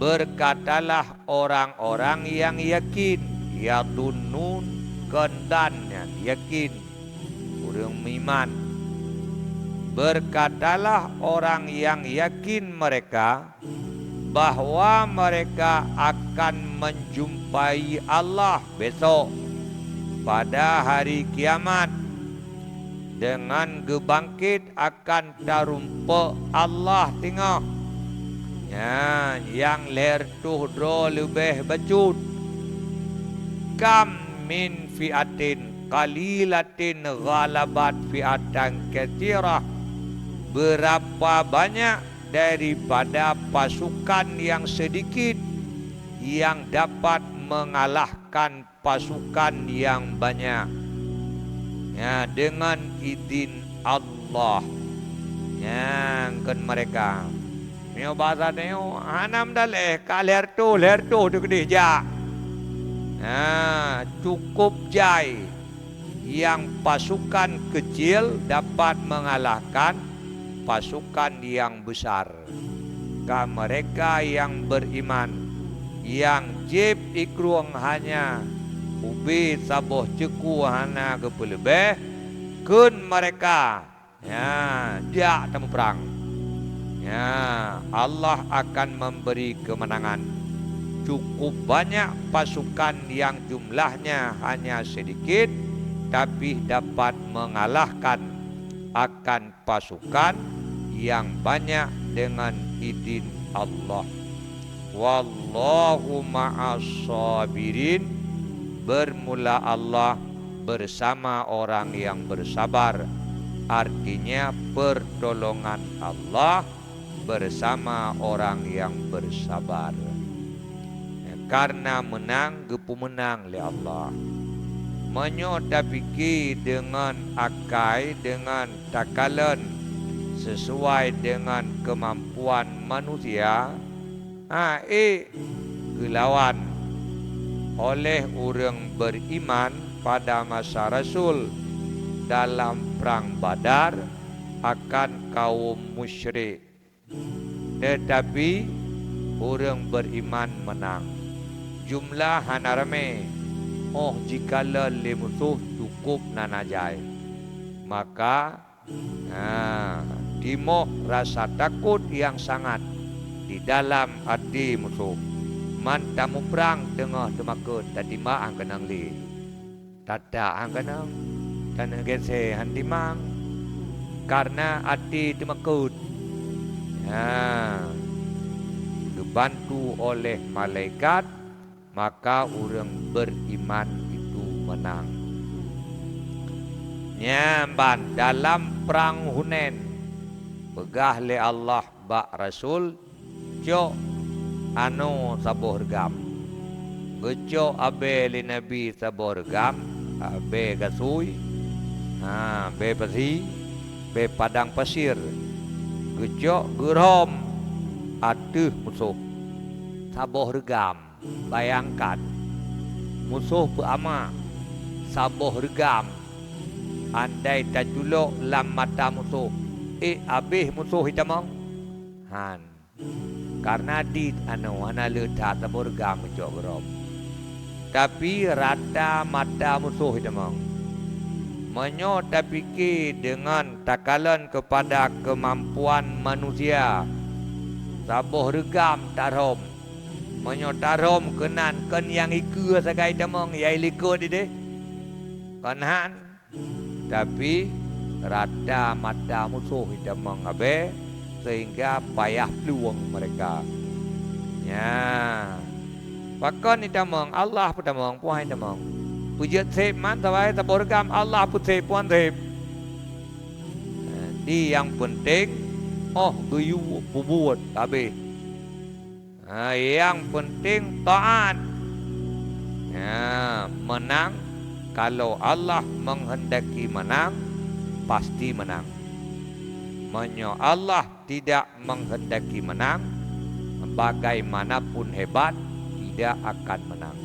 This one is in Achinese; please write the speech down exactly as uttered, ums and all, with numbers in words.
Berkatalah orang-orang yang yakin, yadhunnun, kon dhan nyan, yakin, ureuëng meuiman. Berkatalah orang yang yakin mereka bahwa mereka akan menjumpai Allah besok pada hari kiamat dengan geubangkét akan tarumpok Allah teungoh. Nyan nyang lhèe reutôh droe leubeh bacut. Kam min fi'atin qalilatin ghalabat fi'atan katsirah. Berapa banyak daripada pasukan yang sedikit yang dapat mengalahkan pasukan yang banyak, ya, dengan izin Allah. Nyang kon mereka. Meunyoe basa tanyoe, hana meudaléh, ka lhèe reutôh, lhèe reutôh teuh keudeh jak. Nah, cukup jai yang pasukan kecil dapat mengalahkan pasukan yang besar. Ka mereka yang beriman, yang jieb ikrueng hanya ubé saboh ceuku hana geupeuleubeh, kheun mereka, "Nya, jak tamuprang. Nya, Allah akan memberi kemenangan." Cukup banyak pasukan yang jumlahnya hanya sedikit, tapi dapat mengalahkan akan pasukan yang banyak dengan izin Allah. "Wallahu ma'as sabirin." Bermula Allah bersama orang yang bersabar. Artinya, pertolongan Allah bersama orang yang bersabar. Karena meunang geupeumeunang lé Allah. Meunyoe tapike deungon akai, deungon takalon sesuai deungon keumampuan manusia, ha, ék geulawan oleh ureuëng beriman pada masa Rasul dalam Prang Badar akan kaum musyrik. Teutapi, ureuëng beriman meunang. Jumlah hana ramé, óh jikalon lé musoh cukup nan ajai. Maka, na, timoh rasa takot nyang sangat di dalam até musoh. Man tamuprang teungoh teumakot, tatimbak han keunong lé. Tatak han keunong, taneuk gésé han timang, kareuna até teumakot. Nah, geubantu oleh malaikat, maka ureuëng beriman itu meunang. Nyan ban dalam prang Hunain, peugah lé Allah bak Rasul, "Cok anoe saboh reugam." Geucok abée lé Nabi saboh reugam, abée gasui, ha, bée pasi, bée padang pasir. Geucok geurhom ateueh musoh saboh reugam. Bayangkan, musoh peuama saboh reugam, andai taculok lam mata musoh, ék abéh musoh itamong? Han. Kareuna dit anoe hana le that saboh reugam geucok geurhom, tapi rata mata musoh itamong. Meunyoe tapike deungon takalon keupada keumampuan manusia, saboh reugam tarhom. Meunyoe tarhom keunan kon nyang ikeue sagai tamong, yai likot ideh? Kon han. Tapi, rata mata musoh itamong abée, sehingga payah plueng mereka. Nya, pakon itamong? Allah peutamong, peue han itamong. Peujeuet seb man sabai saboh reugam, Allah peuseb, peue han seb. Di nyang peunteng, óh geuyue peubuet habéh. Ha, nyang peunteng taát. Ha, meunang, kalau Allah menghendaki menang, pasti menang. Meunyoe Allah tidak menghendaki menang, bagaimanapun hebat, tidak akan menang.